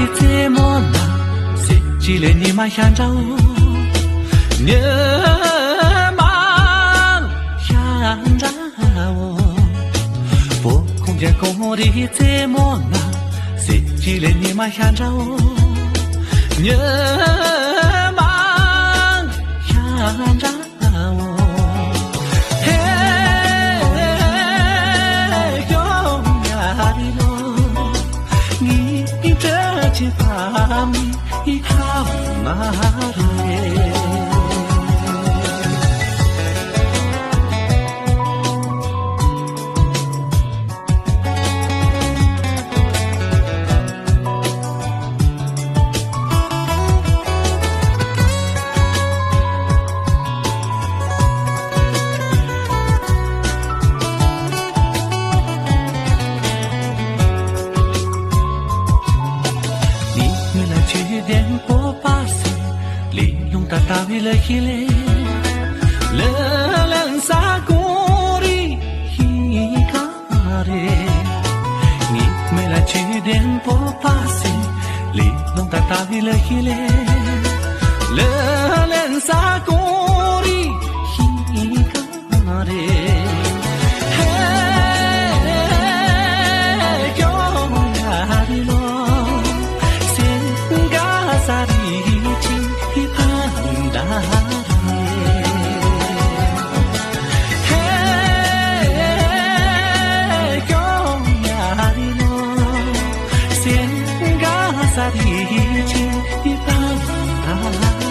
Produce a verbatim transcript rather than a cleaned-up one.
རྩེ་མོ་ན་ཟེར་གྱི་ལེ་ཉི་མ་ཤར་འདྲ་བོ། ཉི་མ་ཤར་འདྲ་བོ། བོད་ཁོང་རྒྱ་གོང་རི་རྩེ་མོ་ན་ཟེར་གྱི་ལེ་ཉི་མ་ཤར་འདྲ་བོ། ཉི་མ་ཤར་འདྲ་བོ། ཧེ་ཡོ་ཡ་རི་ལོ། ངའི་བཀྲ་ཤིས་ཕ་མའི་ཁ་མ་རེད། ནི་ངུ་ལ་ཆོས་ལྡན་སྤོབས་པ་སེ། ལི་ལུང་ད་ལྟ་བི་ལ་ཧི་ལེ། ལ་ལན་ས་ཀུ་རི་ཧི་ཀ་རེ། ངི་མེ་ལ་ཆོས་ལྡན་སྤོབས་པ་སེ། ལི་ལུང་ད་ལྟ་བི་ལ་ཧི་ལེ། ལ་ལན་ས་ཀུ་རི་ཧི་ཀ་རེ། ཧེ་ཡོ་ཡ་རི་ལོ། སེང་ག་ས་རི་ཆི་ཧི་ཕ་ད་རེ། ཧེ་ཡོ་ཡ་རི་ལོ། སེང་ག་ས་རི་ཆི་ཧི་ཕ་ད་རེ།